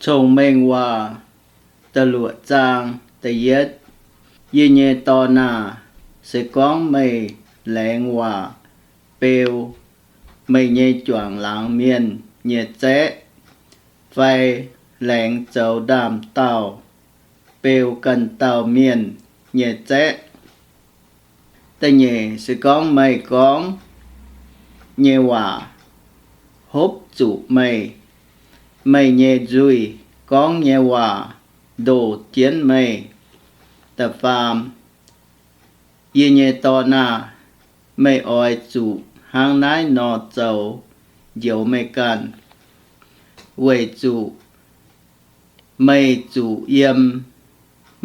Cong-Mengh Waac da'luoqc zaang da'yietv. Yie nyei dorn aah, se gorngv meih laengz waac beu meih nyei juangc laangz mienh nyei zaeqv, fai laengz zoux ndaam-daauh beu ganh dauh mienh nyei zaeqv. Da'nyeic, se gorngv meih gorngv nyei waac hopv zuqc meih, meih nyei nzuih gorngv nyei waac ndoh jienv meih. Da'faam, yie nyei dorn aah, meih oix zuqc hnangv naaiv nor zoux njoux meih ganh, weic zuqc meih zuqc yiem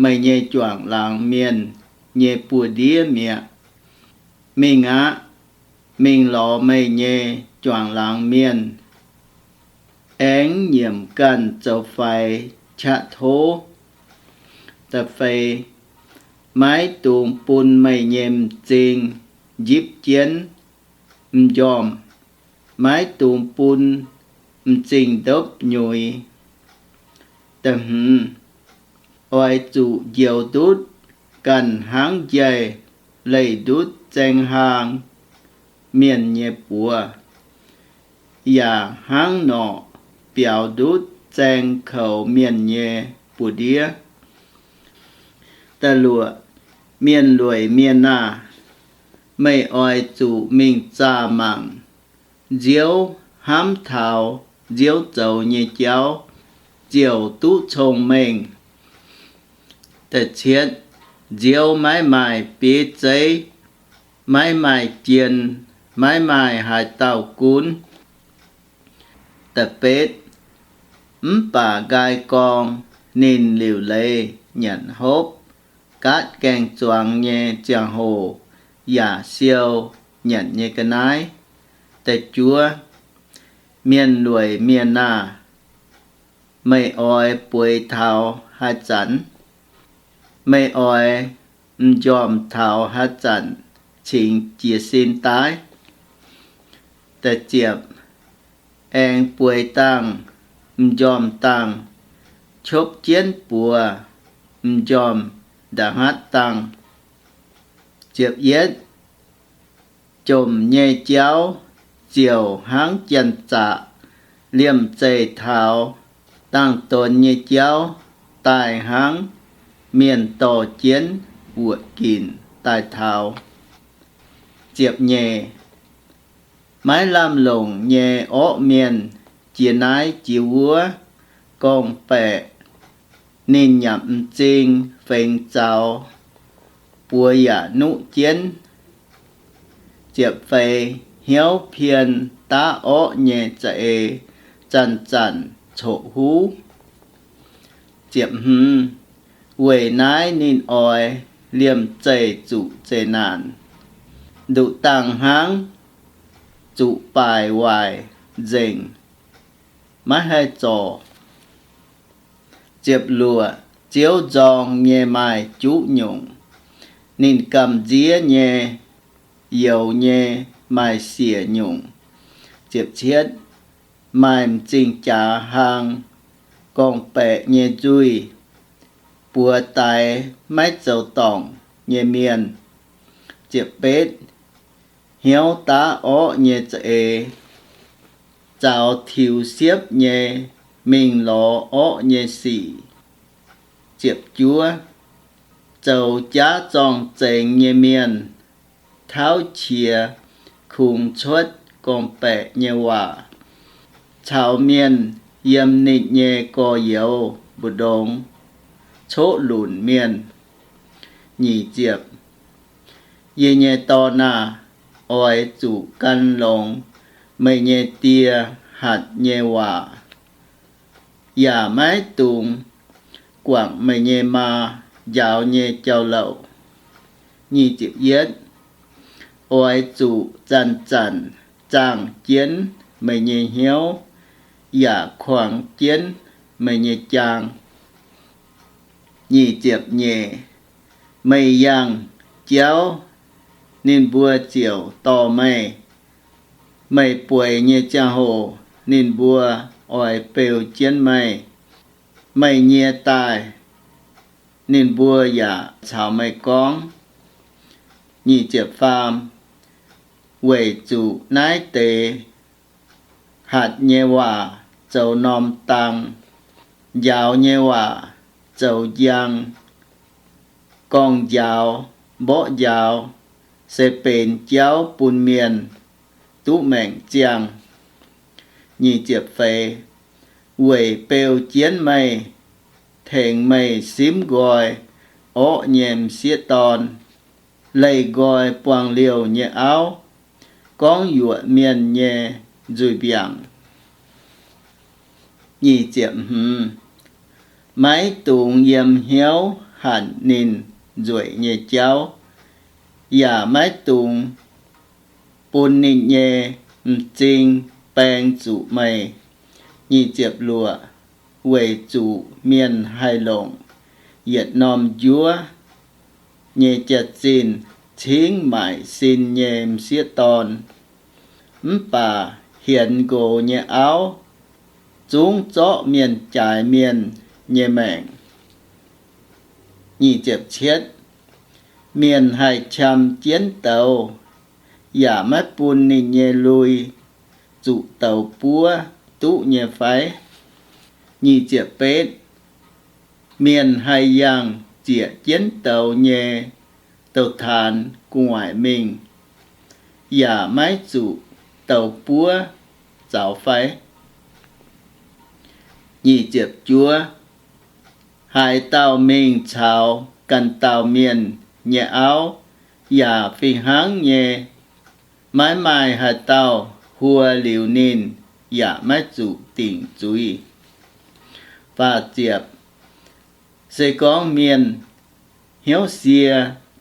meih nyei juangc laangz mienh nyei buoz-ndiev mi'aqv. Mingh aqv. Mingh lorz meih nyei juangc laangz mienh, aengx nyiemc ganh zoux faix qaqv tov. Da'feix, maiv dungx bun meih nyei m'zing njipv jienv m'njormh, maiv dungx bun m'zing ndopv nyuix. Da'hmz, oix zuqc njoux ndutv ganh hnangv njaih leih ndutv zaeng hlaang mienh nyei buoz, yaac hnangv norqc biaux ndutv zaeng koux mienh nyei buoz-ndiev. Da'luoqc, mienh lueic mienh aah, meih oix zuqc mingh zaah mangc nziouv hnamv taux nziouv zoux nyei jauv ziouc duqv cong-mengh. Da'cietv, nziouv maiv maaih bieiv zeiv, maiv maaih jien, maiv maaih haaix dauh gunv. Da'betv, mv baac nqaai gorng ninh liuc leiz nyanc hopv, gaatv gaeng-zuangx nyei ziangh hoc yaac siou nyanc nyei ga'naaiv. Da'juov, mienh lueic mienh aah, meih oix bueix taux haaix zanc? Meih oix m'njormh taux haaix zanc cingx jiez sin daaih? Da'ziepc, aengx bueix dangh m'njormh dangh, qopv jienv buoz m'njormh nda'hmatv dangh. Ziepc yietv, jomc nyei jauv ziouc hnangv janx-zaqc liemh zeih taux dangh donx nyei jauv daaih hnangv mienh dorh jienv wuoqc ginc daaih taux. Ziepc nyeic, maiv lamh longc nyei orqv mienh jiex naaiv jiex wuov gorngv-baeqc, ninh nyanc m'zing fengx zaux, buoz yaac nuqv jienv. Ziepc feix, hnyouv pien daav orqv nyei za'eix zanc-zanc coqv huv. Ziepc hmz, weic naaiv ninh oix liemh zeih zuqc zeqc naanc, nduqc dangh hnangv zuqc baaic waaic nzengc, maiv haih zorc. Ziepc luoqc, ziouv nzorng nyei maaih juqv nyungc, ninh gamh nziev nyei youx nyei maaih siec nyungc. Ziepc cietv, maaih m'zing jaax hlang gorngv-baeqc nyei nzuih, buoz daix maiv zoux dorngc nyei mienh. Ziepc betv, hnyouv daav orqv nyei za'eix, zaux tiux siepv nyei mingh lorz orqv nyei sic. Ziepc juov, zoux jaav zorng-zengx nyei mienh tauv qiex kungx cuotv gorngv-baeqc nyei waac, caux mienh yiem ninh nyei gorx-youz mbu'ndongx coqv lunc mienh. Nyic ziepc, yie nyei dorn aah, oix zuqc gan longx meih nyei die hatc nyei waac, yaac maiv dungx guangc meih nyei maa njaaux nyei jauv-louc. Nyic ziepc yietv, oix zuqc zanc-zanc zaangh jienv meih nyei hnyouv, yaac kuangx jienv meih nyei jaang. Nyic ziepc nyeic, meih yangh jauv, ninh mbuo ziouc dorh meih. Meih bueix nyei ziangh hoc ninh mbuo oix beu jienv meih. meih nyie daaih, ninh mbuo yaac caux meih gorngv. Nyic ziepc faam, weic zuqc naaiv deix hatc nyei waac zoux norm dang, njaaux nyei waac zoux njang, gorngv-njaaux, mborqv njaaux, se benx jauv bun mienh duqv maengc ziangh. Nyic ziepc feix, weic beu jienv meih, tengx meih simv nqoi orqv nyei m'sieqv dorn, leih nqoi buangh liouh nyei auv, gorngv yuoqc mienh nyei nzuih mbiaangc. Nyic ziepc hmz, maiv dungx yiem hnyouv hanc ninh nzueic nyei jauv, yaac maiv dungx bun ninh nyei m'zing baeng zuqc meih. Nyic ziepc luoqc, weic zuqc mienh haih longc yietc norm njuov nyei jaax-zinh cingv maaic sin nyei m'sieqv dorn, mv baac hienx nqox nyei auv zungv zorqv mienh jaaix mienh nyei maengc. Nyic ziepc cietv, mienh haih qam jienv douz, yaac maiv bun ninh nyei lui zuqc douz buov duqv nyei fai? Nyic ziepc betv, mienh haih yangh zieqc jienv douz nyei douz-taanx gu'nguaaic mingh, yaac maiv zuqc douz buov zaux fai? Nyic ziepc juov, haaix dauh mingh caux ganh dauh mienh nyei auv yaac fih hnangv nyei, maiv maaih haaix dauh huo liuz ninh yaac maiv zuqc dingc zuiz. Faah ziepc, se gorngv mienh hnyouv sie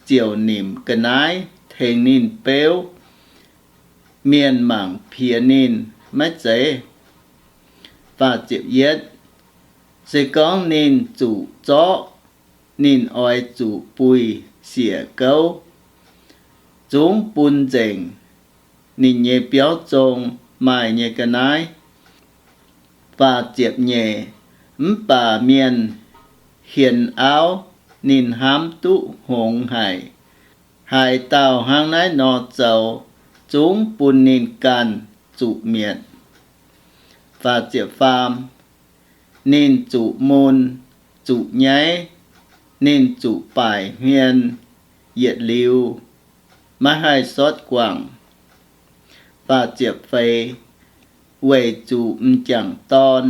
ziouc nimc ga'naaiv tengx ninh beuv, mienh mangc piex ninh maiv zeiz? Faah ziepc yietv, se gorngv ninh zuqc zorqv, ninh oix zuqc buih siec gouv, zungv bun nzengc ninh nyei biauv zong maaih nyei ga'naaiv. Faah ziepc nyeic, mv baac mienh hienx auv, ninh hnamv duqv hngongx haic. Haaix dauh hnangv naaiv nor zoux, zungv bun ninh ganh zuqc mietc. Faah ziepc faam, ninh zuqc mun, zuqc nyaiv, ninh zuqc baaic hmien, yietc liuz maiv haih sortv guangc. Faah ziepc feix, weic zuqc m'jangc dorn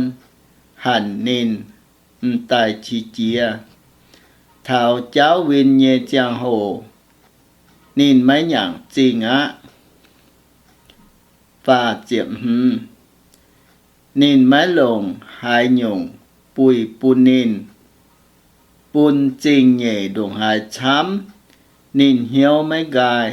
hanc ninh, m'daaih qiex jiez. Taux jaauv win nyei ziangh hoc, ninh maiv nyaangc zingh aqv. Faah ziepc hmz, ninh maiv longc haaix nyungc buih bun ninh, bun zingh nyeic ndongc haaix camv, ninh hnyouv maiv nqaai.